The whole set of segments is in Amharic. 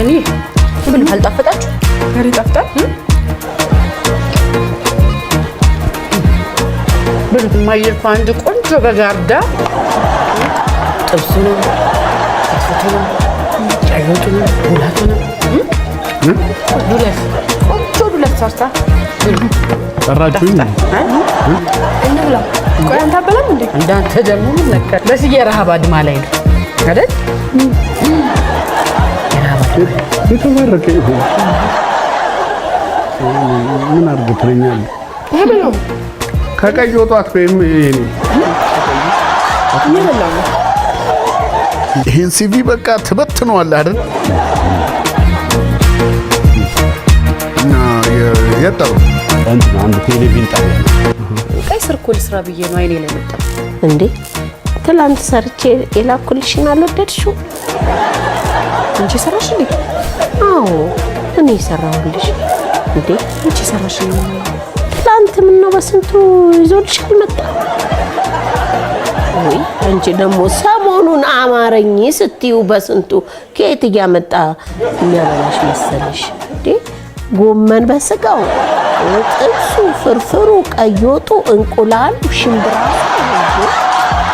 ግን ይህ ብሉ አልጣፈጣችሁ? ኧረ ይጣፍጣል። ብሉት። እማዬ እኮ አንድ ቆንጆ በጋርዳ ጥብሱንም ፍትፍቱንም ቀይ ወጡንም ዱለቱንም ዱለት ቆንጆ ዱለት ሰርታ ብሉ። ጠራችሁኝ? እንብላ። ቆይ አንተ አበላም እንዴ? እንዳንተ ደግሞ ምን ነካ? በስዬ ረሃብ አድማ ላይ ነው አይደል? የረሃብ አድማ። የተባረከ ይሁን። ምን አድርግ ትለኛለህ? ከቀይ ወጡ አትበይም? ይሄኔ እየበላሁ ነው። ይሄን CV በቃ ትበትነዋለህ አይደል? እና የት ጠሩ? እንትን አንድ ቴሌቪዥን ጣቢያ ነው። ቀይ ስር እኮ ልስራ ብዬ ነው አይኔ ላይ መጣ። እንዴ ትላንት ሰርቼ የላኩልሽን አልወደድሽው? አንቺ ሰራሽልኝ? አዎ እኔ የሰራሁልሽ። እንዴ አንቺ ሰራሽልኝ? ትላንት ምነው በስንቱ ይዞልሽ አልመጣ? ወይ አንቺ ደግሞ ሰሞኑን አማረኝ ስትዩ በስንቱ ከየት እያመጣ የሚያበላሽ መሰለሽ? እንዴ ጎመን በስጋው፣ ጥብሱ፣ ፍርፍሩ፣ ቀይ ወጡ፣ እንቁላሉ፣ ሽምብራ።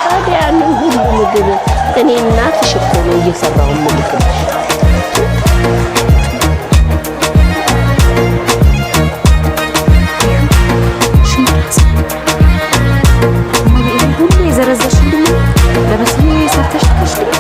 ታዲያ ያንን ሁሉ ምግብ እኔ እናትሽ እኮ ነው እየሰራሁ የምልክልሽ። ሽምብራ እማዬ፣ ይሄን ሁሉ የዘረዘርሽልኝ ለበስዬ ሰርተሽ ልከሽልኝ?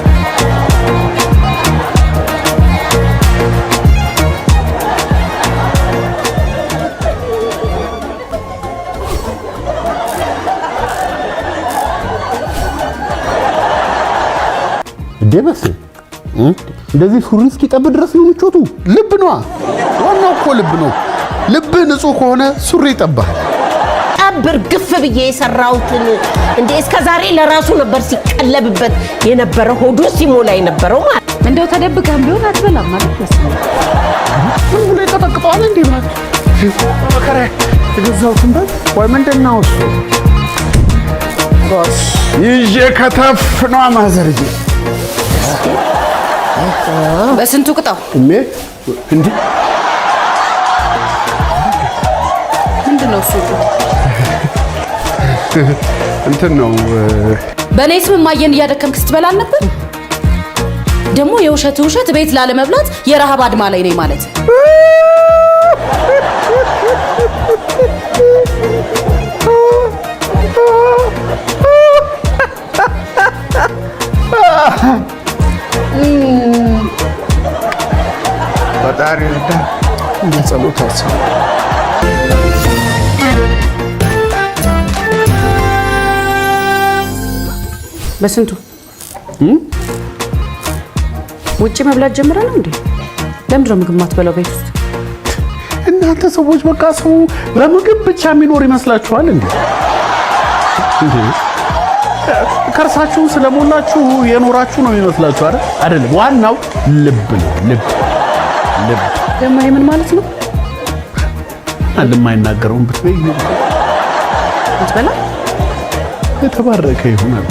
እንዴ በስ እንደዚህ ሱሪ እስኪጠብ ድረስ ነው ምቾቱ። ልብ ነዋ። ዋናው እኮ ልብ ነው። ልብህ ንጹህ ከሆነ ሱሪ ይጠባሃል። ጠብ እርግፍ ብዬ የሰራሁትን እንዴ እስከ ዛሬ ለራሱ ነበር ሲቀለብበት የነበረው፣ ሆዱ ሲሞላ የነበረው ማለት። እንደው ተደብቀህም ቢሆን አትበላም ማለት መሰለኝ። ዝም ብሎ ይቀጠቅጠዋል እንዴ? እባክህ መከራ የገዛሁትን በግ። ወይ ምንድን ነው እሱ? ይዤ ከተፍ ነዋ ማዘርዬ። በስንቱ ቅጣው። እሜ እንዴ። ምንድን ነው እሱ? እንትን ነው። በእኔ ስም እማዬን እያደከምክ ስትበላ አልነበር? ደግሞ የውሸት ውሸት ቤት ላለመብላት የረሃብ አድማ ላይ ነኝ ማለት። ፈጣሪ እርዳን። በጸሎት አስብ። በስንቱ ውጭ መብላት ጀምረ ነው እንዴ? ለምንድን ነው ምግብ ማትበላው ቤት ውስጥ? እናንተ ሰዎች በቃ ሰው በምግብ ብቻ የሚኖር ይመስላችኋል እንዴ? እንዴ ከርሳችሁን ስለሞላችሁ የኖራችሁ ነው የሚመስላችሁ አይደል? አይደለም። ዋናው ልብ ነው። ልብ ልብ። ደግሞ ይሄ ምን ማለት ነው? አንድ የማይናገረውን ብትበይ። አትበላ። የተባረከ ይሆናል።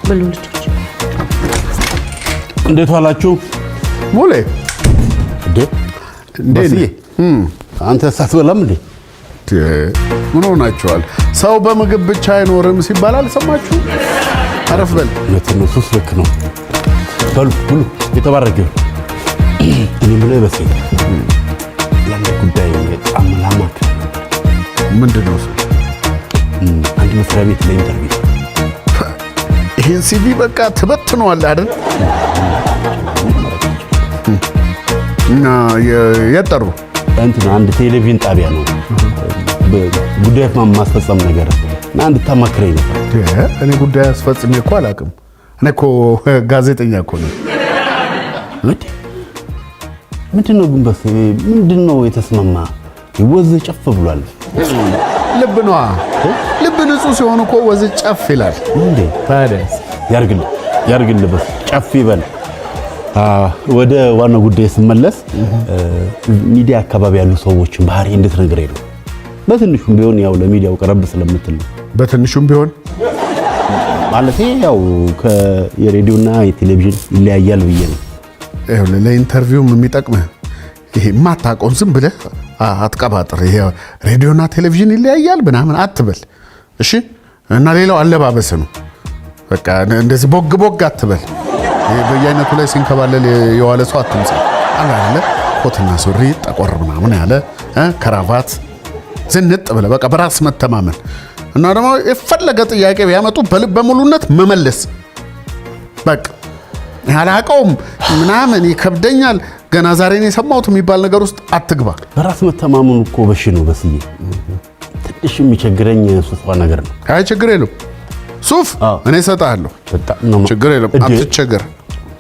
ብሉ ልጆች። እንዴት ዋላችሁ? ሙሌ። እንዴ። እንዴ። በስዬ አንተ ሳትበላም እንዴ? ምን ሆናችኋል? ሰው በምግብ ብቻ አይኖርም ሲባል አልሰማችሁ? አረፍ በል። እውነት ነው፣ እሱስ ልክ ነው። በሉ ብሉ፣ የተባረከ ይሁን። እኔ የምልህ በስዬ፣ ለአንድ ጉዳይ በጣም ላማክርህ ነበር። ምንድን ነው እሱ? አንድ መስሪያ ቤት ለ interview። ይህን CV በቃ ትበትነዋለህ አይደል? እና የት ጠሩ? እንትን አንድ ቴሌቪዥን ጣቢያ ነው። ጉዳይ ማስፈጸም ነገር እና እንድታማክረኝ ነበር። እኔ ጉዳይ አስፈጽሜ እኮ አላውቅም። እኔ እኮ ጋዜጠኛ እኮ ነኝ። እንዴ ምንድን ነው ግን በስ ምንድን ነው የተስማማ? ወዝ ጨፍ ብሏል። ልብ ነዋ። ልብ ንጹህ ሲሆን እኮ ወዝ ጨፍ ይላል። እንዴ? ታዲያስ? ያርግልህ ያርግልህ፣ በስ ጨፍ ይበል። ወደ ዋናው ጉዳይ ስመለስ ሚዲያ አካባቢ ያሉ ሰዎችን ባህሪ እንድትነግረኝ ነው። በትንሹም ቢሆን ያው ለሚዲያው ቀረብ ስለምትል ነው። በትንሹም ቢሆን? ማለቴ ያው የሬዲዮና የቴሌቪዥን ይለያያል ብዬ ነው። ይኸውልህ ለ interview ም የሚጠቅምህ ይሄ የማታውቀውን ዝም ብለህ አትቀባጥር። ይሄ ሬዲዮና ቴሌቪዥን ይለያያል ምናምን አትበል። እሺ። እና ሌላው አለባበስ ነው። በቃ እንደዚህ ቦግ ቦግ አትበል። ይሄ በየአይነቱ ላይ ሲንከባለል የዋለ ሰው አትምሰል። አለ አይደለ ኮትና ሱሪ ጠቆር ምናምን ያለ ከራቫት ዝንጥ ብለህ በቃ በራስ መተማመን እና ደግሞ የፈለገ ጥያቄ ቢያመጡ በልበ ሙሉነት መመለስ። በቃ አላውቀውም ምናምን ይከብደኛል ገና ዛሬ ነው የሰማሁት የሚባል ነገር ውስጥ አትግባ። በራስ መተማመኑ እኮ በሽ ነው በስዬ። ትንሽ የሚቸግረኝ ሱፏ ነገር ነው። አይ ችግር የለም ሱፍ እኔ እሰጥሃለሁ። በጣም ነው ችግር የለም አትቸገር።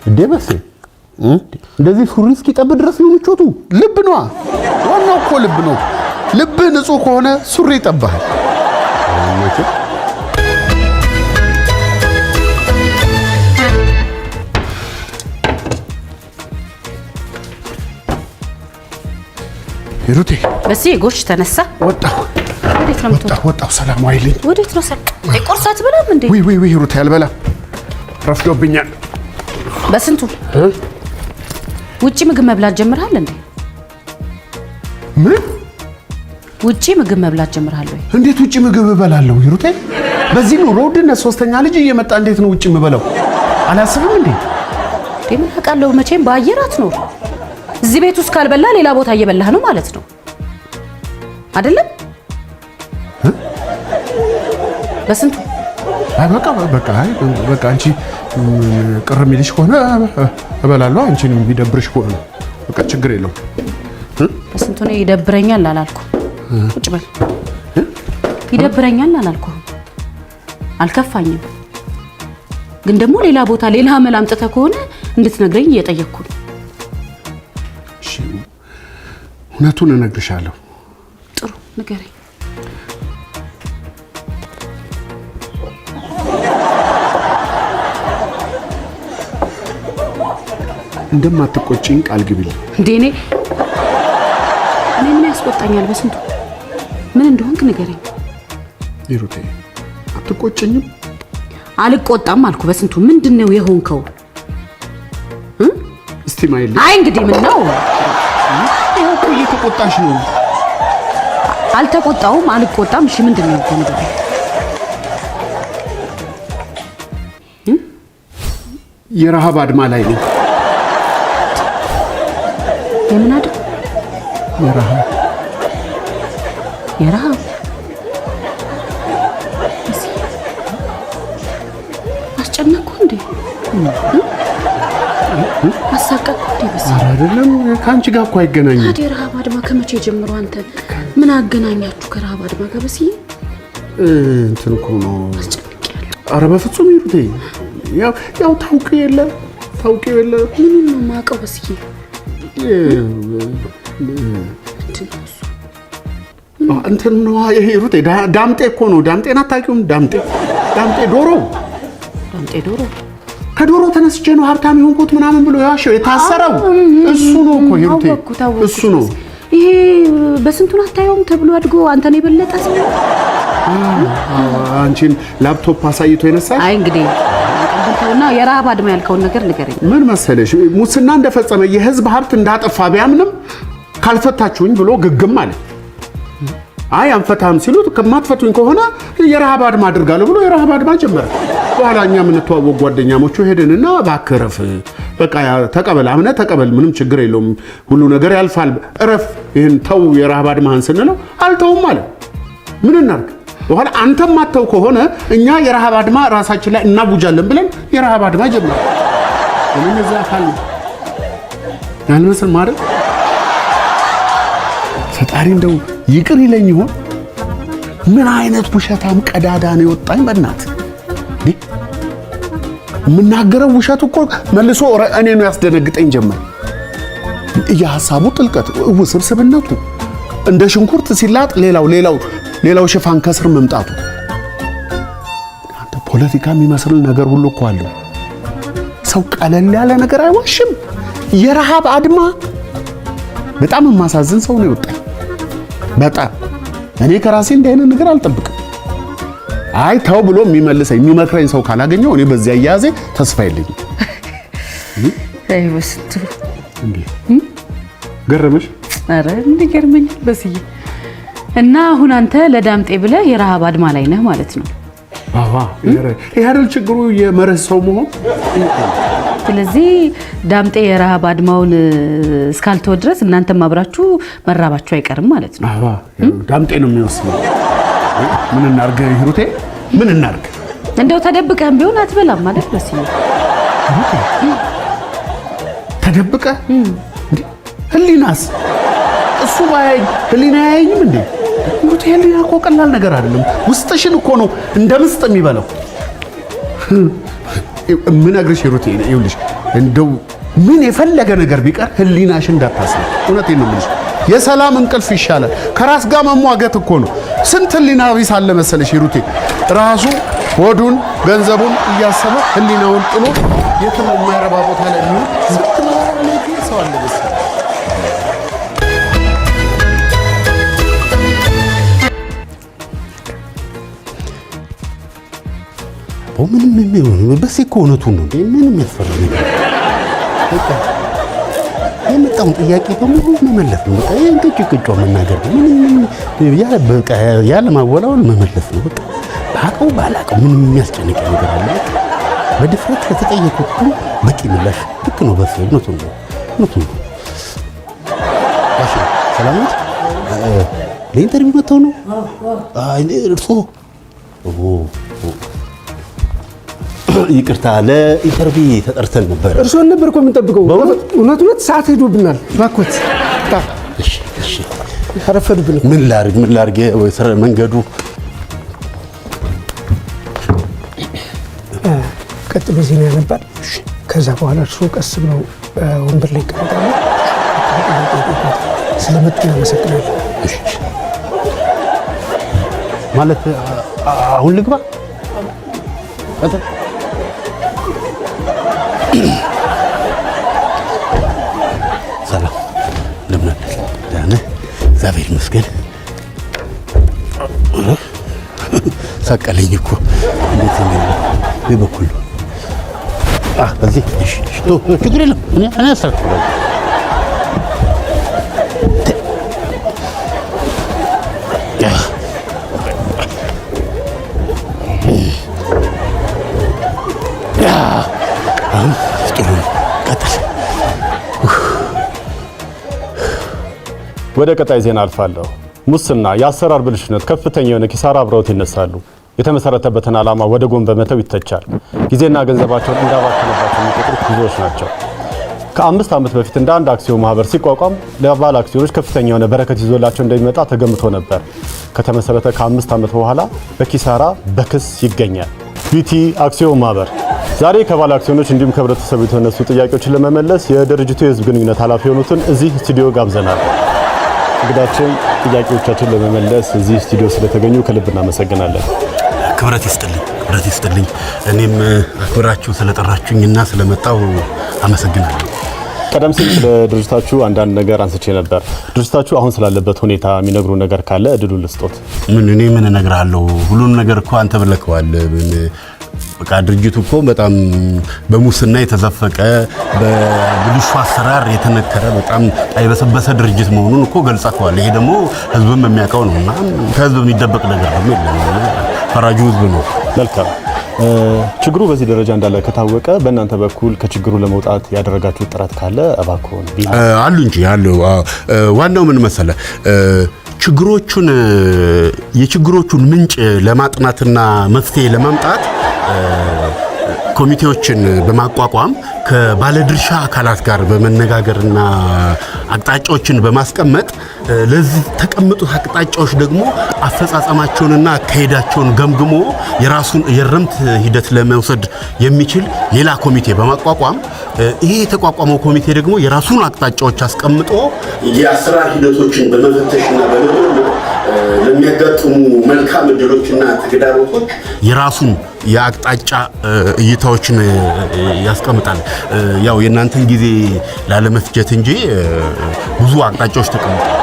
እንዴ በሴ እንደዚህ ሱሪ እስኪጠብ ድረስ ነው ምቾቱ። ልብ ነዋ፣ ዋናው እኮ ልብ ነው። ልብህ ንጹህ ከሆነ ሱሪ ይጠባሃል። ሂሩቴ በስዬ ጎሽ ተነሳ። ወጣሁ ወዴት ነው የምትወጣው? ወጣሁ። ሰላም ዋይልኝ። ወዴት ነው ሰ ቁርስ አትበላም እንዴ? ውይ ውይ ውይ ሂሩቴ አልበላም፣ ረፍዶብኛል። በስንቱ ውጪ ምግብ መብላት ጀምረሃል እንዴ? ምን? ውጪ ምግብ መብላት ጀምረሃል ወይ? እንዴት ውጪ ምግብ እበላለሁ ሂሩቴ? በዚህ ኑሮ ውድነት ሶስተኛ ልጅ እየመጣ እንዴት ነው ውጪ የምበላው? አላስብም እንዴ? እንዴ ምን አውቃለሁ። መቼም በአየር አትኖር። እዚህ ቤት ውስጥ ካልበላ ሌላ ቦታ እየበላህ ነው ማለት ነው አይደለም? በስንቱ አይ በቃ በቃ አይ በቃ አንቺ ቅር የሚልሽ ከሆነ እበላለሁ፣ አንቺን የሚደብርሽ ከሆነ በቃ ችግር የለውም። በስንቱ ነው ይደብረኛል አላልኩም። ቁጭ በል። ይደብረኛል አላልኩም፣ አልከፋኝም። ግን ደግሞ ሌላ ቦታ ሌላ አመል አምጥተህ ከሆነ እንድትነግረኝ እየጠየቅኩ ነው። እሺ እውነቱን እነግርሻለሁ። ጥሩ ንገረኝ። እንደማትቆጪኝ ቃል ግቢልኝ። እንዴ እኔ ምን ያስቆጣኛል? በስንቱ ምን እንደሆንክ ንገረኝ። ሂሩቴ አትቆጭኝም? አልቆጣም አልኩ። በስንቱ ምንድን ነው የሆንከው? እስቲ ማይልኝ። አይ እንግዲህ ምን ነው ይኸው እኮ እየተቆጣሽ ነው። አልተቆጣውም፣ አልቆጣም። እሺ ምንድን ነው የሆንከው ንገረኝ። የረሃብ አድማ ላይ ነኝ። የምን አድማ? የረሃብ የረሃብ አስጨነቅኩ እንዴ? አሳቀቅኩ እንዴ? በስመ ኧረ አይደለም፣ ከአንቺ ጋር እኮ አይገናኝም። ታዲያ የረሃብ አድማ ከመቼ ጀምሮ? አንተ ምን አገናኛችሁ ከረሃብ አድማ ጋር? በስዬ እንትን እኮ ነው። አስጨንቄያለሁ። ኧረ በፍጹም ሂሩቴ፣ ያው ታውቂው የለ ታውቂው የለ ምኑን ነው የማውቀው? በስዬ ምንድን ነው እሱ? እንትን ነዋ ይሄ ሂሩቴ፣ ዳምጤ እኮ ነው። ዳምጤን አታውቂውም? ዳምጤ ዳምጤ ዶሮ ዳምጤ ዶሮ ከዶሮ ተነስቼ ነው ሀብታም የሆንኩት ምናምን ብሎ የዋሸው የታሰረው እሱ ነው እኮ ሂሩቴ፣ አወቅኩት አወቅኩት። እሱ ነው። ይሄ በስንቱን አታየውም ተብሎ አድጎ አንተን የበለጠ ሰው። አንቺን ላፕቶፕ አሳይቶ የነሳሽ። አይ እንግዲህ ተውና የረሃብ አድማ ያልከውን ነገር ንገረኝ። ምን መሰለሽ፣ ሙስና እንደፈጸመ የህዝብ ሀብት እንዳጠፋ ቢያምንም ካልፈታችሁኝ ብሎ ግግም አለ። አይ አንፈታህም ሲሉት ከማትፈቱኝ ከሆነ የረሃብ አድማ አድርጋለሁ ብሎ የረሃብ አድማ ጀመረ። በኋላ እኛ የምንተዋወቅ ጓደኛሞቹ ሄድንና እባክህ እረፍ፣ በቃ ተቀበል፣ አምነህ ተቀበል፣ ምንም ችግር የለውም፣ ሁሉ ነገር ያልፋል፣ እረፍ፣ ይህን ተው የረሃብ አድማህን ስንለው አልተውም አለ። ምን እናድርግ? በኋላ አንተም አተው ከሆነ እኛ የረሃብ አድማ ራሳችን ላይ እናቡጃለን ብለን የረሃብ አድማ ጀመረ። እኔም እዛ አካል ነኝ። ያልመስል ማለት ፈጣሪ እንደው ይቅር ይለኝ ይሆን? ምን አይነት ውሸታም ቀዳዳ ነው የወጣኝ? በእናትህ እንዴ! የምናገረው ውሸት እኮ መልሶ እኔ ነው ያስደነግጠኝ ጀመር። የሐሳቡ ጥልቀት ውስብስብነቱ እንደ ሽንኩርት ሲላጥ ሌላው ሌላው ሌላው ሽፋን ከስር መምጣቱ አንተ ፖለቲካ የሚመስል ነገር ሁሉ እኮ አለው። ሰው ቀለል ያለ ነገር አይዋሽም። የረሃብ አድማ በጣም የማሳዝን ሰው ነው የወጣኝ። በጣም እኔ ከራሴ እንዲህ አይነት ነገር አልጠብቅም። አይ ተው ብሎ የሚመልሰኝ የሚመክረኝ ሰው ካላገኘው እኔ በዚያ አያያዜ ተስፋ የለኝም። አይ በስንቱ እንዴ ገረመሽ? ኧረ እንዲገርመኛል በስዬ። እና አሁን አንተ ለዳምጤ ብለህ የረሃብ አድማ ላይ ነህ ማለት ነው። አዋ ይሄ አይደል ችግሩ፣ የመርህ ሰው መሆን። ስለዚህ ዳምጤ የረሃብ አድማውን እስካልተወ ድረስ እናንተም አብራችሁ መራባችሁ አይቀርም ማለት ነው። አዋ ዳምጤ ነው የሚወስነው። ምን እናርግ ሂሩቴ? ምን እናርግ? እንደው ተደብቀህም ቢሆን አትበላም ማለት በስዬ? ተደብቀ እንዴ? ህሊናስ እሱ ባያይ ህሊና አያየኝም እንዴ? ሂሩቴ ህሊና እኮ ቀላል ነገር አይደለም። ውስጥሽን እኮ ነው እንደ ምስጥ የሚበላው። የምነግርሽ ሂሩቴ ይኸውልሽ፣ እንደው ምን የፈለገ ነገር ቢቀር ህሊናሽን እንዳታስነው። እውነቴን ነው የምልሽ። የሰላም እንቅልፍ ይሻላል። ከራስ ጋር መሟገት እኮ ነው። ስንት ህሊና ቢስ አለ መሰለሽ ሂሩቴ። ራሱ ሆዱን ገንዘቡን እያሰበ ህሊናውን ጥሎ የትም የማይረባ ቦታ ላይ የሚሆን ስንት ሰው አለ መሰለሽ። ምንም የሚሆን በሴ እኮ እውነቱን ነው እንዴ! ምንም ያስፈራ ነገር በቃ የመጣውን ጥያቄ በሙሉ መመለስ ነው። በቃ ይሄን ቅጭ ቅጮ መናገር ነው። ምንም ያለ በቃ ያለ ማወላወል መመለስ ነው። በቃ ባቀው ባላቀው ምንም የሚያስጨንቅ ነገር አለ? በቃ በድፍረት ከተጠየቁት ሁሉ በቂ ምላሽ። ልክ ነው። በሴ እውነቱን ነው። እውነቱን ነው። ጋሼ ሰላም ነዎት? ለ interview መጥተው ነው? አይ እርስዎ? ይቅርታ ለ interview ተጠርተን ነበር። እርስዎን ነበር እኮ የምንጠብቀው። እውነት እውነት ሰዓት ሄዶብናል። እባክዎት እሺ፣ እሺ። አረፈዱብን። ምን ላድርግ ምን ላድርግ? መንገዱ ቀጥሎ ዜና ያነባል። ከዛ በኋላ እርስዎ ቀስ ብለው ወንበር ላይ ይቀመጣሉ። ስለመጡ እናመሰግናለን። ማለት አሁን ልግባ? ሰላም እንደምን አለ? ደህና ነህ? እግዚአብሔር ይመስገን። ሰቀለኝ እኮ እንዴት ነው? በዚህ በኩል ነው። በዚህ እሺ፣ እሺ፣ ችግር የለም። እኔ አስተካክላለሁ። አሁን ጥሩ ነው። ቀጥል። ወደ ቀጣይ ዜና አልፋለሁ። ሙስና፣ የአሰራር ብልሹነት፣ ከፍተኛ የሆነ ኪሳራ አብረውት ይነሳሉ። የተመሰረተበትን ዓላማ ወደ ጎን በመተው ይተቻል። ጊዜና ገንዘባቸውን እንዳባከነባቸው የሚቆጥሩት ብዙዎች ናቸው። ከ5 ዓመት በፊት እንደ አንድ አክሲዮን ማህበር ሲቋቋም ለባለ አክሲዮኖች ከፍተኛ የሆነ በረከት ይዞላቸው እንደሚመጣ ተገምቶ ነበር። ከተመሰረተ ከ5 ዓመት በኋላ በኪሳራ በክስ ይገኛል። ቢቲ አክሲዮን ማህበር ዛሬ ከባለ አክሲዮኖች እንዲሁም ከህብረተሰቡ የተነሱ ጥያቄዎችን ለመመለስ የድርጅቱ የህዝብ ግንኙነት ኃላፊ የሆኑትን እዚህ ስቱዲዮ ጋብዘናል። እንግዳችን ጥያቄዎቻችን ለመመለስ እዚህ ስቱዲዮ ስለተገኙ ከልብ እናመሰግናለን። ክብረት ይስጥልኝ፣ ክብረት ይስጥልኝ። እኔም አክብራችሁ ስለጠራችሁኝና ስለመጣው አመሰግናለሁ። ቀደም ሲል ስለ ድርጅታችሁ አንዳንድ ነገር አንስቼ ነበር። ድርጅታችሁ አሁን ስላለበት ሁኔታ የሚነግሩ ነገር ካለ እድሉን ልስጦት። ምን እኔ ምን እነግርሃለሁ? ሁሉን ነገር እኮ አንተ ብለከዋል። ምን በቃ ድርጅቱ እኮ በጣም በሙስና የተዘፈቀ በብልሹ አሰራር የተነከረ በጣም የበሰበሰ ድርጅት መሆኑን እኮ ገልጸከዋል። ይሄ ደግሞ ህዝብም የሚያውቀው ነው እና ከህዝብ የሚደበቅ ነገር ደግሞ የለም። ፈራጁ ህዝብ ነው። መልካም። ችግሩ በዚህ ደረጃ እንዳለ ከታወቀ በእናንተ በኩል ከችግሩ ለመውጣት ያደረጋችሁት ጥረት ካለ እባክዎን አሉ እንጂ አሉ። ዋናው ምን መሰለ፣ ችግሮቹን የችግሮቹን ምንጭ ለማጥናትና መፍትሄ ለማምጣት ኮሚቴዎችን በማቋቋም ከባለድርሻ አካላት ጋር በመነጋገርና አቅጣጫዎችን በማስቀመጥ ለዚህ ተቀመጡት አቅጣጫዎች ደግሞ አፈጻጸማቸውንና አካሄዳቸውን ገምግሞ የራሱን የእርምት ሂደት ለመውሰድ የሚችል ሌላ ኮሚቴ በማቋቋም ይሄ የተቋቋመው ኮሚቴ ደግሞ የራሱን አቅጣጫዎች አስቀምጦ የአሰራር ሂደቶችን በመፈተሽና በመመርመር ለሚያጋጥሙ መልካም እድሎችና ተግዳሮቶች የራሱን የአቅጣጫ እይታዎችን ያስቀምጣል። ያው የእናንተን ጊዜ ላለመፍጀት እንጂ ብዙ አቅጣጫዎች ተቀምጠዋል።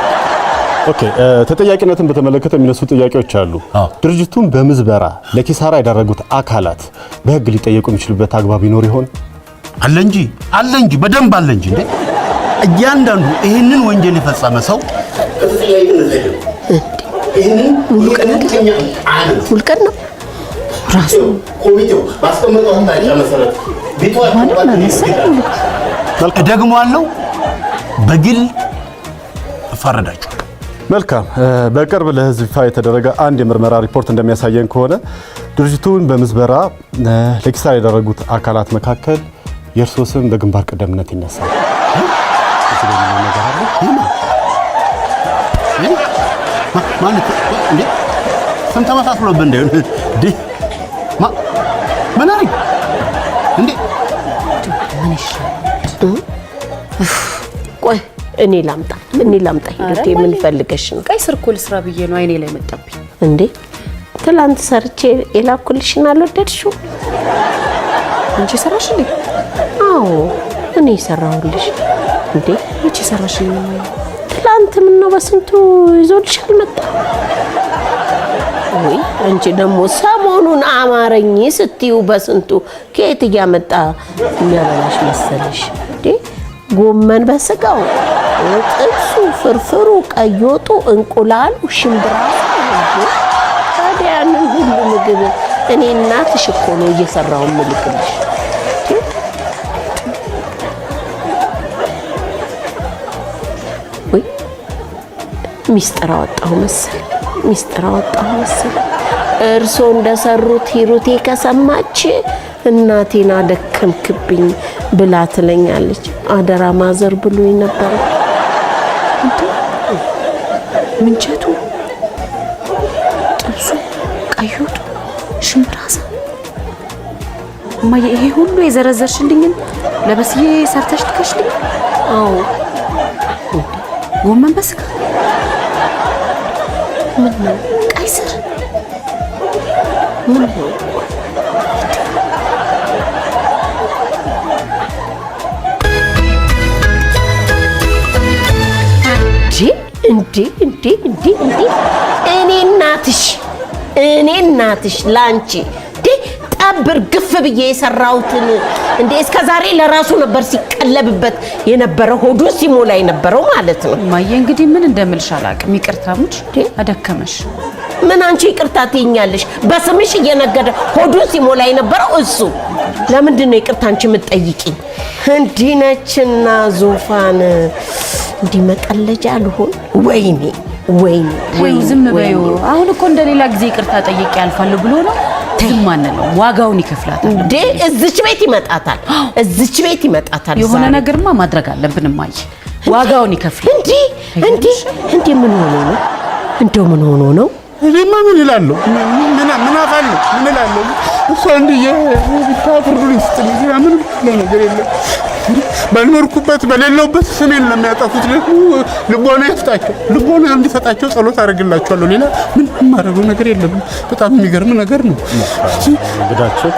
Okay፣ ተጠያቂነትን በተመለከተ የሚነሱ ጥያቄዎች አሉ። ድርጅቱን በምዝበራ ለኪሳራ የዳረጉት አካላት በሕግ ሊጠየቁ የሚችሉበት አግባብ ይኖር ይሆን? አለ እንጂ፣ አለ እንጂ፣ በደንብ አለ እንጂ። እንዴ፣ እያንዳንዱ ይህንን ወንጀል የፈጸመ ሰው ሙሉቀን ሙሉቀን ነው። ራሱ ኮሚቴው ባስቀመጠው አቅጣጫ መሰረት ደግሞ አለው በግል እፋረዳቸዋለሁ። መልካም። በቅርብ ለህዝብ ይፋ የተደረገ አንድ የምርመራ ሪፖርት እንደሚያሳየን ከሆነ ድርጅቱን በምዝበራ ለኪሳራ የደረጉት አካላት መካከል የእርስዎ ስም በግንባር ቀደምነት ይነሳል። እዚህ ላይ የሚለው ነገር አለ? ማለት እንዴ፣ ስም ተመሳስሎብህ እንዳይሆን እንዴ? ምን አደረግ እንዴ? ምን ይሻላል? ቆይ እኔ ላምጣ፣ እኔ ላምጣ። ሂሩቴ ምን ፈልገሽ ነው? ቀይ ስር እኮ ልስራ ብዬ ነው፣ አይኔ ላይ መጣብኝ። እንዴ፣ ትላንት ሰርቼ የላኩልሽን አልወደድሽው? አንቺ ሰራሽልኝ? አዎ፣ እኔ የሰራሁልሽ። እንዴ። መቼ ሰራሽልኝ? ትላንት። ምን ነው፣ በስንቱ ይዞልሽ አልመጣ ወይ? አንቺ ደግሞ ሰሞኑን አማረኝ ስትዩ በስንቱ ከየት እያመጣ የሚያበላሽ መሰለሽ? እንዴ፣ ጎመን በስጋው፣ ጥብሱ፣ ፍርፍሩ፣ ቀይ ወጡ፣ እንቁላሉ፣ ሽምብራ። ታዲያ ያንን ሁሉ ምግብ እኔ እናትሽ እኮ ነው እየሰራሁ የምልክልሽ። ወይ ሚስጥር አወጣሁ መሰል፣ ሚስጥር አወጣሁ መሰል። እርሶ እንደሰሩት ሂሩቴ ከሰማች እናቴን አደከምክብኝ ብላ ትለኛለች። አደራ ማዘር ብሎኝ ነበር። ምንቸቱ፣ ጥብሱ፣ ቀይ ወጡ፣ ሽምብራ አሳ። እማዬ፣ ይሄ ሁሉ የዘረዘርሽልኝን ለበስዬ ሰርተሽ ትከሽልኝ? አዎ። ጎመን በስጋ፣ ምን ነው? ቀይ ስር። ምን ነው? እንዴ እንዴ እንዴ እንዴ! እኔ እናትሽ፣ እኔ እናትሽ ላንቺ እንዴ ጠብር ግፍ ብዬ የሰራሁትን እንዴ እስከ ዛሬ ለራሱ ነበር ሲቀለብበት የነበረው፣ ሆዱን ሲሞላ የነበረው ማለት ነው። እማዬ፣ እንግዲህ ምን እንደምልሽ አላውቅም። ይቅርታ ሙች አደከመሽ። ምን አንቺ ይቅርታ ትይኛለሽ? በስምሽ እየነገደ ሆዱን ሲሞላ የነበረው እሱ። ለምንድን ነው ይቅርታ አንቺ የምትጠይቂኝ? እንዲህ ነችና ዙፋን እንዲህ መቀለጃ አልሆን። ወይኔ ወይኔ! ተይው፣ ዝም በይው። አሁን እኮ እንደሌላ ጊዜ ይቅርታ ጠይቄ ያልፋለሁ ብሎ ነው። ዝም አንለውም፣ ዋጋውን ይከፍላታል። እንዴ፣ እዚች ቤት ይመጣታል፣ እዚች ቤት ይመጣታል። የሆነ ዛሬ። ነገርማ ማድረግ አለብን እማዬ። ዋጋውን ይከፍላል። እንዴ እንዴ እንዴ! ምን ሆኖ ነው? እንደው ምን ሆኖ ነው? እኔማ ምን እላለሁ? ምን ምን አውቃለሁ? ምን እላለሁ? እሷ እንዲህ ብቻ ፍርዱን ይስጥልኝ። ሌላ ምንም ነገር የለም። ባልኖርኩበት በሌለውበት ስሜን ለሚያጠፉት ደግሞ ልቦና ይስጣቸው። ልቦና እንዲሰጣቸው ጸሎት አደርግላቸዋለሁ። ሌላ ምን የማደርገው ነገር የለም። በጣም የሚገርም ነገር ነው። እንግዳችን፣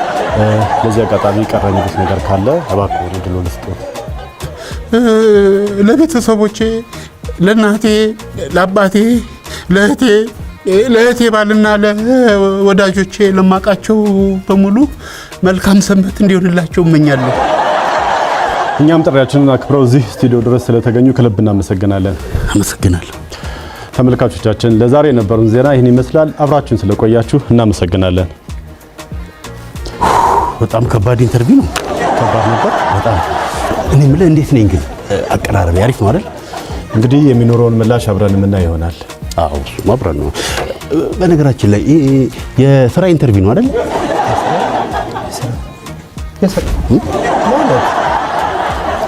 በዚህ አጋጣሚ ቀረ የሚሉት ነገር ካለ እባክዎን እድሉን ልስጥዎት። ለቤተሰቦቼ፣ ለእናቴ፣ ለአባቴ፣ ለእህቴ፣ ለእህቴ ባልና ለወዳጆቼ፣ ለማውቃቸው በሙሉ መልካም ሰንበት እንዲሆንላቸው እመኛለሁ። እኛም ጥሪያችንን አክብረው እዚህ ስቱዲዮ ድረስ ስለተገኙ ከልብ እናመሰግናለን። አመሰግናለሁ። ተመልካቾቻችን፣ ለዛሬ የነበሩን ዜና ይህን ይመስላል። አብራችሁን ስለቆያችሁ እናመሰግናለን። በጣም ከባድ interview ነው። ከባድ ነበር። በጣም። እኔ የምልህ፣ እንዴት ነኝ ግን? አቀራረቤ አሪፍ ነው አይደል? እንግዲህ የሚኖረውን ምላሽ አብረን የምናይ ይሆናል። አዎ፣ እሱማ አብረን ነው። በነገራችን ላይ ይሄ የስራ interview ነው አይደል? ማለት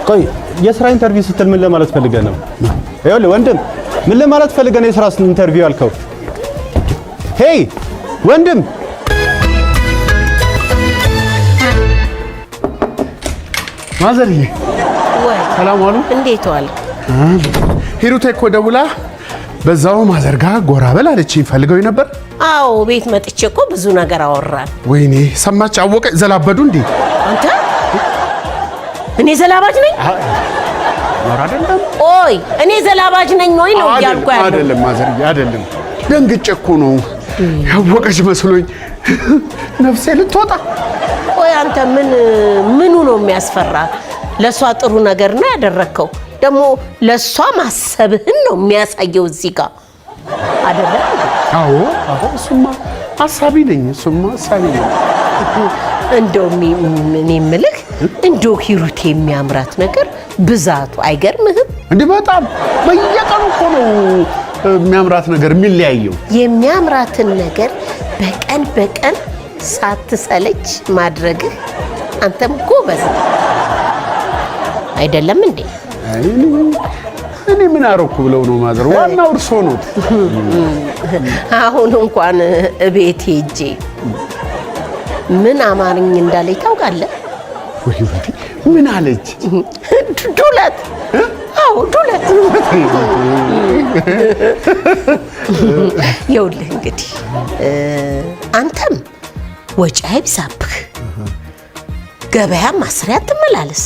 ቆይ፣ የስራ interview ስትል ምን ለማለት ፈልገህ ነው? ይኸውልህ ወንድም፣ ምን ለማለት ፈልገህ ነው የስራ interview ያልከው? Hey ወንድም። ማዘርዬ። ወይ። ሰላም ዋሉ። እንዴት ዋልክ? ሂሩቴ እኮ ደውላ በዛው ማዘርጋ ጎራ በል አለችኝ። ፈልገው ነበር። አዎ፣ ቤት መጥቼ እኮ ብዙ ነገር አወራን። ወይኔ፣ ሰማች፣ አወቀ፣ ዘላበዱ እንዴ? አንተ፣ እኔ ዘላባጅ ነኝ? ኧረ አይደለም። ቆይ፣ እኔ ዘላባጅ ነኝ ወይ ነው እያልኩ ያለው። አይደለም ማዘርዬ፣ አይደለም። ደንግጬ እኮ ነው፣ ያወቀች መስሎኝ። ነፍሴ ልትወጣ። ቆይ አንተ ምን ምኑ ነው የሚያስፈራ? ለእሷ ጥሩ ነገር ነው ያደረግከው። ደግሞ ለእሷ ማሰብህን ነው የሚያሳየው እዚህ ጋር አይደለም? አዎ አዎ፣ እሱማ አሳቢ ነኝ። እሱማ አሳቢ ነኝ። እንደው እኔ የምልህ እንደው ሂሩት የሚያምራት ነገር ብዛቱ አይገርምህም? እንዲህ በጣም በየቀኑ እኮ ነው የሚያምራት ነገር የሚለያየው። የሚያምራትን ነገር በቀን በቀን ሳትሰለች ማድረግህ አንተም ጎበዝ ነህ። አይደለም እንዴ? እኔ ምን አረኩ ብለው ነው ማዘር? ዋናው እርሶ ኖት። አሁን እንኳን እቤት ሄጄ ምን አማርኝ እንዳለኝ ታውቃለህ? ወይ ምን አለች? ዱለት። አዎ ዱለት። ይኸውልህ እንግዲህ አንተም ወጪ አይብዛብህ፣ ገበያም አስሬ አትመላለስ።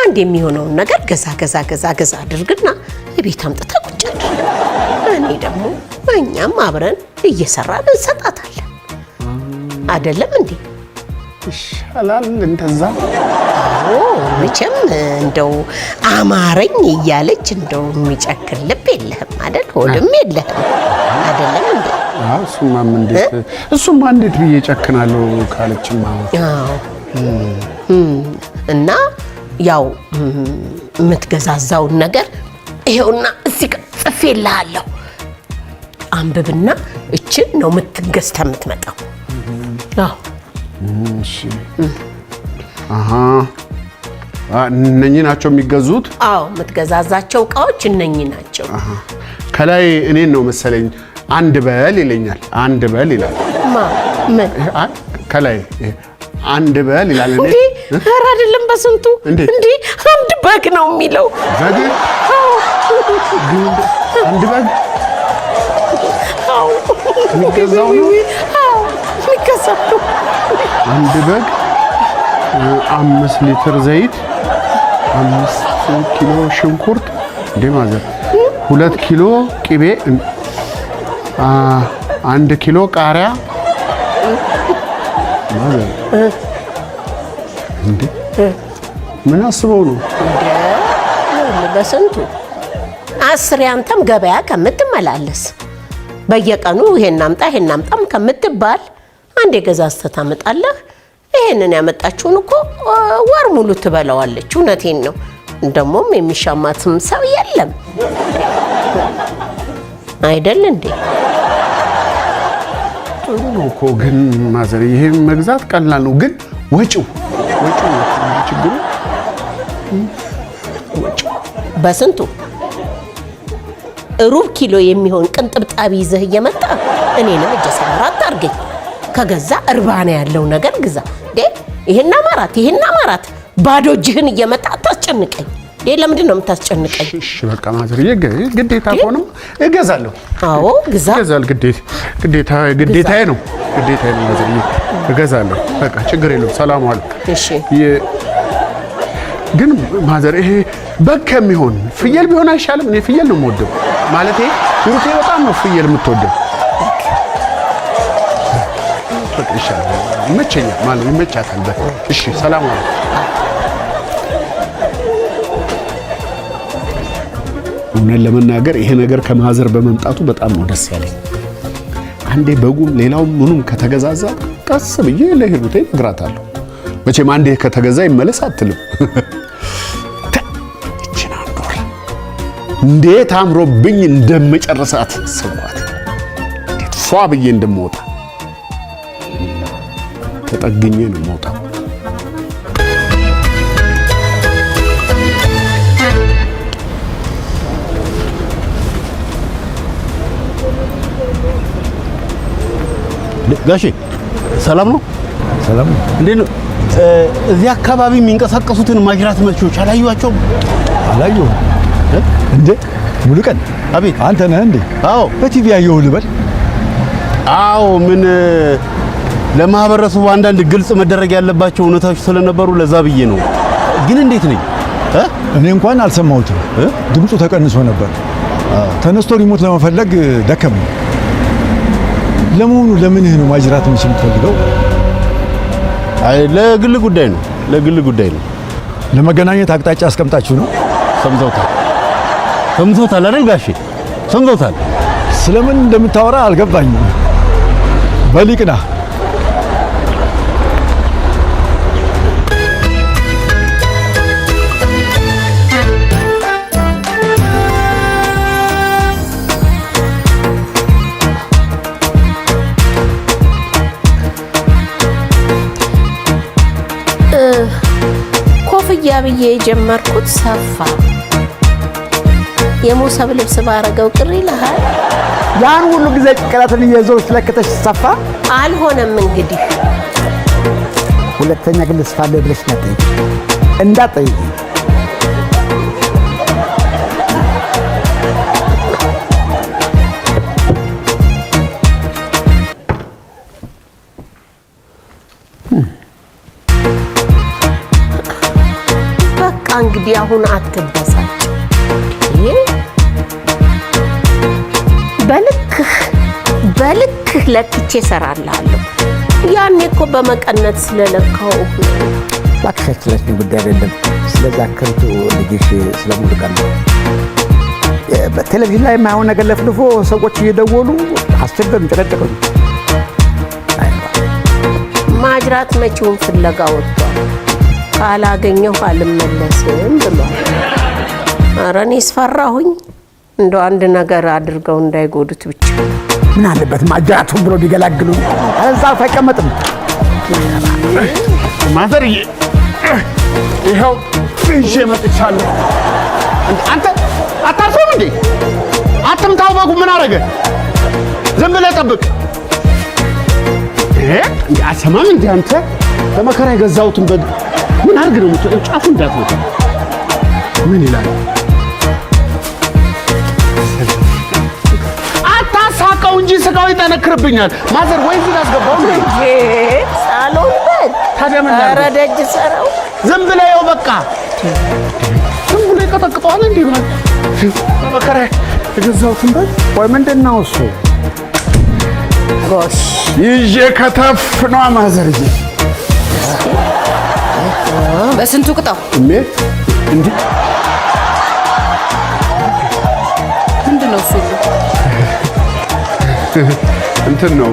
አንድ የሚሆነውን ነገር ገዛ ገዛ ገዛ ገዛ አድርግና የቤት አምጥተህ ቁጭ አድርግ። እኔ ደግሞ እኛም አብረን እየሰራን እንሰጣታለን። አይደለም እንዴ? ይሻላል እንደዛ። አዎ መቼም እንደው አማረኝ እያለች እንደው የሚጨክን ልብ የለህም አይደል? ሆድም የለህም አይደለም እንዴ? አዎ እሱማ እንዴት ብዬ ጨክናለሁ ካለችማ። አዎ እና ያው የምትገዛዛውን ነገር ይሄውና እዚህ ጋር ጽፌልሃለሁ። አንብብና እችን ነው የምትገዝተህ የምትመጣው። አዎ እሺ። አሃ እነኚህ ናቸው የሚገዙት? አዎ የምትገዛዛቸው እቃዎች እነኚህ ናቸው። ከላይ እኔን ነው መሰለኝ አንድ በል ይለኛል። አንድ በል ይላል። ማ ምን ከላይ አንድ በል ይላል። እንዴ? ኧረ አይደለም በስንቱ እንዴ አንድ በግ ነው የሚለው። በግ? አንድ በግ? አዎ የሚገዛው ነው? አዎ የሚገዛው ነው። አንድ በግ፣ 5 ሊትር ዘይት፣ 5 ኪሎ ሽንኩርት፣ እንዴ ማዘር 2 ኪሎ ቅቤ፣ 1 ኪሎ ቃሪያ። ማዘር እንዴ ምን አስበው ነው? እንዴ በስንቱ አስሬ አንተም ገበያ ከምትመላለስ በየቀኑ ይሄን አምጣ ይሄን አምጣም ከምትባል አንድ የገዛዝተህ ታመጣለህ። ይሄንን ያመጣችውን እኮ ወር ሙሉ ትበላዋለች። እውነቴን ነው። ደግሞም የሚሻማትም ሰው የለም አይደል እንዴ? ጥሩ ነው እኮ ግን ማዘር፣ ይሄን መግዛት ቀላል ነው፣ ግን ወጪው ወጪው ችግሩ። በስንቱ ሩብ ኪሎ የሚሆን ቅንጥብጣቢ ይዘህ እየመጣ እኔንም እጀ ሰባራ አታርገኝ። ከገዛ እርባና ያለው ነገር ግዛ። እንዴ ይሄን አማራት ይሄን አማራት ባዶ እጅህን እየመጣ አታስጨንቀኝ። እንዴ ለምንድን ነው የምታስጨንቀኝ? እሺ በቃ ማዘር፣ ግዴታ ከሆነም እገዛለሁ። አዎ ግዛ። እገዛለሁ፣ ግዴታዬ ነው። ግዴታዬ ነው ማዘር፣ እገዛለሁ። በቃ ችግር የለውም። ሰላም ዋሉ። እሺ ግን ማዘር ይሄ በግ ከሚሆን ፍየል ቢሆን አይሻልም? እኔ ፍየል ነው የምወደው። ማለቴ ሂሩቴ በጣም ነው ፍየል የምትወደው። በቃ ይሻላል፣ ይመቸኛል ማለት ይመቻታል። በቃ እሺ፣ ሰላም ዋሉ። እውነት ለመናገር ይሄ ነገር ከማዘር በመምጣቱ በጣም ነው ደስ ያለኝ። አንዴ በጉም ሌላውም ምኑም ከተገዛዛ ቀስ ብዬ ለሂሩቴ እነግራታለሁ። መቼም አንዴ ከተገዛ ይመለስ አትልም። እቺን አንድ ወር እንዴት አምሮብኝ እንደምጨርሳት ስሟት፣ እንዴት ፏ ብዬ እንደምወጣ ተጠግኜ ነው የምወጣው። ጋሼ ሰላም ነው? ሰላም ነው። እንዴት ነው? እዚህ አካባቢ የሚንቀሳቀሱትን ማጅራት መቺዎች አላዩዋቸውም? አላየሁም። እንዴ ሙሉቀን? አቤት። አንተ ነህ እንዴ? አዎ። በቲቪ ያየሁህ ልበል? አዎ። ምን ለማህበረሰቡ አንዳንድ ግልጽ መደረግ ያለባቸው እውነታዎች ስለነበሩ ለዛ ብዬ ነው። ግን እንዴት ነኝ? እኔ እንኳን አልሰማሁትም። ድምፁ ተቀንሶ ነበር። ተነስቶ ሪሞት ለመፈለግ ደከመኝ። ለመሆኑ ለምንህ ነው ማጅራት መች የምትፈልገው? አይ ለግል ጉዳይ ነው፣ ለግል ጉዳይ ነው። ለመገናኘት አቅጣጫ አስቀምጣችሁ ነው? ሰምተውታል፣ ሰምተውታል አይደል ጋሼ? ሰምተውታል። ስለምን እንደምታወራ አልገባኝም። በሊቅና ኮፍያ ብዬ የጀመርኩት ሰፋ። የሞሰብ ልብስ ባረገው ቅር ይልሃል? ያን ሁሉ ጊዜ ጭንቅላትን እየዞርሽ ለክተሽ ሰፋ። አልሆነም እንግዲህ። ሁለተኛ ግን ልስፋለሁ ብለሽ እንዳትጠይቂ እንዳትጠይቂ። በቃ እንግዲህ አሁን አትበሳጭ። በልክህ በልክህ ለክቼ እሰራልሃለሁ። ያኔ እኮ በመቀነት ስለለካው እባክሽ ስለዚህ ጉዳይ አይደለም፣ ስለዛ ከንቱ ልጅሽ ስለሙሉቀን ነው። በቴሌቪዥን ላይ የማይሆን ነገር ለፍልፎ ሰዎች እየደወሉ አስቸገሩኝ፣ ጨቀጨቁኝ። ማጅራት መቼውን ፍለጋ ወጥቷል። ካላገኘሁ አልመለስም ብሏል። ኧረ እኔስ ፈራሁኝ። እንደው አንድ ነገር አድርገው እንዳይጎዱት ብቻ። ምን አለበት ማጅራቱን ብሎ ቢገላግሉ። እዛ አይቀመጥም። ማዘርዬ ይኸው ይዤ መጥቻለሁ። አንተ አታርፈውም እንዴ? አትምታው። በጉ ምን አደረገ? ዝም ብለህ ጠብቅ። አሰማም እንዴ አንተ? በመከራ የገዛሁትን በግ ምን አድርግ ነው የምትለው? ጫፉ እንዳትነካ። ምን ይላል? አታሳቀው እንጂ ስጋው ይጠነክርብኛል። ማዘር ወይ እዚህ ላስገባው እንዴ? ሳሎን በግ ታዲያ ምን ኧረ ላድርግ? ደጅ ሰራው። ዝም ብለህ ይኸው በቃ ዝም ብሎ ይቀጠቅጠዋል። እንዴ በመከራ የገዛሁትን በግ። ቆይ ምንድን ነው እሱ? ጎሽ ይዤ ከተፍ ነዋ ማዘርዬ። በስንቱ ቅጣው። እሜ እንዴ ምንድን ነው እሱ ሁሉ? እንትን ነው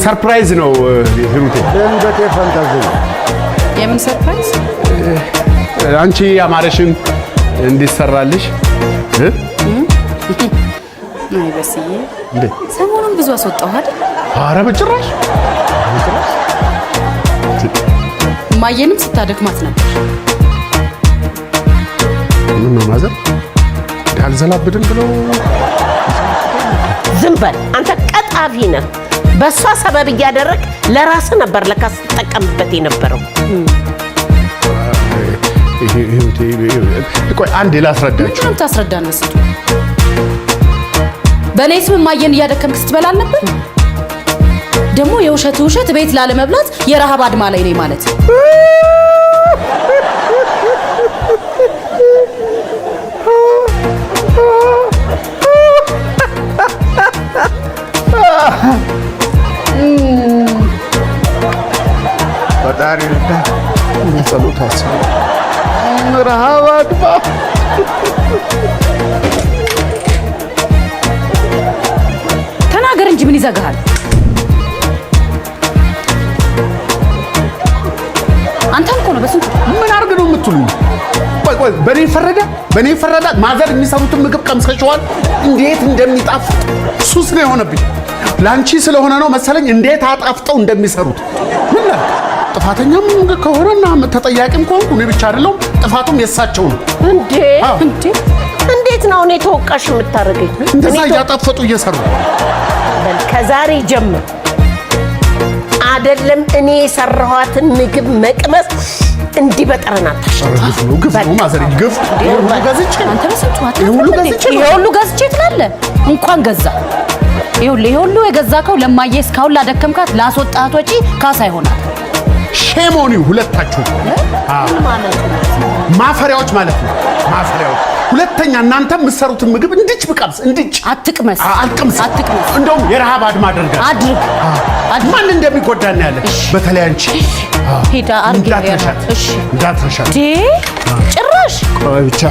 surprise ነው ሂሩቴ። ድንገቴ ፈንታዚ ነው። የምን surprise? አንቺ ያማረሽን እንዲሰራልሽ እ? አይ በስዬ እንዴ ሰሞኑን ብዙ አስወጣሁ አይደል? ኧረ በጭራሽ እማዬንም ስታደክማት ነበር። ምን ነው ማዘር አልዘላብድም ብለው ዝም በል አንተ ቀጣፊ ነህ። በእሷ ሰበብ እያደረግ ለራስህ ነበር ለካ ስትጠቀምበት የነበረው። ሂሩቴ ቆይ አንዴ ላስረዳችሁ። ምንድን ነው የምታስረዳን? በስንቱ በእኔ ስም እማዬን እያደከምክ ስትበላ አልነበር? ደግሞ የውሸት ውሸት ቤት ላለመብላት የረሃብ አድማ ላይ ነኝ ማለት። ፈጣሪ እርዳ። ጸሎት አስቡ። ረሃብ አድማ ተናገር እንጂ ምን ይዘጋሃል? አንተን እኮ ነው በስንቱ። ምን አድርግ ነው የምትሉኝ? ቆይ ቆይ፣ በእኔ ፈረደ፣ በእኔ ፈረደ። ማዘር የሚሰሩትን ምግብ ቀምሰሽዋል? እንዴት እንደሚጣፍጥ ሱስ ነው የሆነብኝ። ለአንቺ ስለሆነ ነው መሰለኝ እንዴት አጣፍጠው እንደሚሰሩት። ምን ላድርግ? ጥፋተኛም ከሆነና ተጠያቂም ከሆንኩ እኔ ብቻ አይደለሁም፣ ጥፋቱም የእሳቸው ነው። እንዴ እንዴ እንዴት ነው እኔ ተወቃሽ የምታደርገኝ? እንደዛ እያጣፈጡ እየሰሩ። በል ከዛሬ ጀምሮ አይደለም እኔ የሰራኋትን ምግብ መቅመስ እንዲህ በጠረን አታሸት። ግፍ ነው ግፍ ነው ማዘር፣ ግፍ። ይሄ ሁሉ ገዝቼ ነው። አንተ በስንቱ ይሄ ሁሉ ገዝቼ ነው። ይሄ ሁሉ ገዝቼ ትላለህ? እንኳን ገዛ። ይኸውልህ ይሄ ሁሉ የገዛከው ለማዬ እስካሁን ላደከምካት ላስወጣት ወጪ ካሳ ይሆናል። Shame on you ሁለታችሁ። ምን ማለት ነው? ማፈሪያዎች ማለት ነው። ማፈሪያዎች። ሁለተኛ እናንተ የምትሰሩትን ምግብ እንድች ብቀምስ እንድች አትቅመስ፣ አልቅምስ፣ አትቅመስ። እንደውም የረሃብ አድማ አደርጋለሁ። አድርግ። ማን እንደሚጎዳ እናያለን። በተለይ አንቺ ሄዳ አድርግ። እንዳትረሻት፣ እሺ እንዳትረሻት። እንዴ ጭራሽ ቆይ ብቻ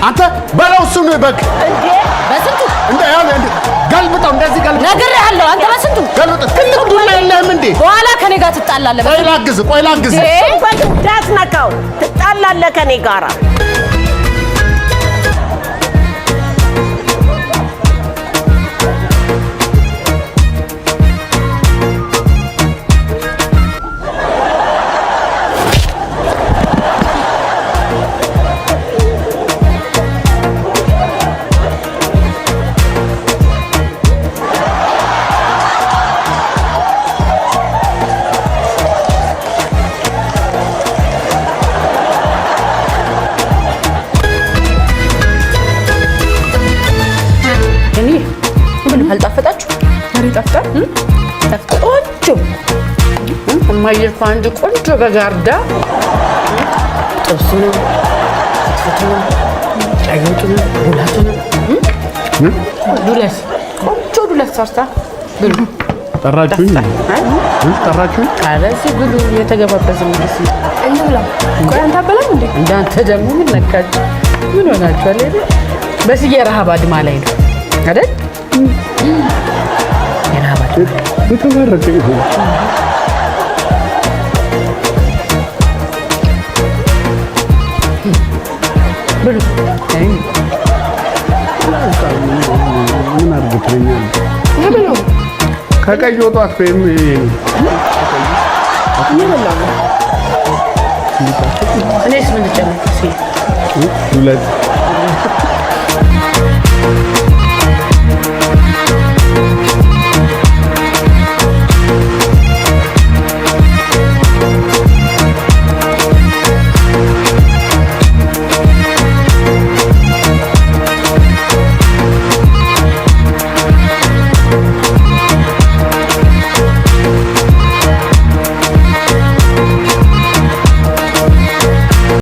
አንተ በለው እሱን በግ እንዴ በስንቱ እንደ ያው እንደ ገልብጠው፣ እንደዚህ ገልብጠው። ነግሬሃለሁ። አንተ በስንቱ ገልብጠው። ትልቅ ዱላ የለህም እንዴ? በኋላ ከኔ ጋር ትጣላለህ። ቆይ ላግዝ፣ ቆይ ላግዝ። እንዴ በግ እንዳትነካው፣ ትጣላለህ ከኔ ጋራ። እኔ ምን አልጣፈጣችሁ? ኧረ ይጣፍጣል። ቆንጆ እማዬ እኮ አንድ ቆንጆ በጋርዳ ጥብሱንም ፍትፍቱንም ቀይ ወጡንም ዱለቱንም ዱለት ቆንጆ ዱለት ሰርታ ብሉ። ጠራችሁኝ? ጠራችሁኝ? ኧረ እዚህ ብሉ፣ እየተገባበዝን ነው። እንብላ። ቆይ አንተ አበላም እንዴ? እንዳንተ ደግሞ ምን ነካችሁ? ምን ሆናችኋል? በስዬ ረሃብ አድማ ላይ ነው አይደል? የረሃብ አድማ የተባረከ ይሁን። ብሉ። ምን አድርግትለኛል? ከቀይ ወጡ አትበይም? እየበላሁ ነው። እኔስ ምን ልጨምር? ዱለት።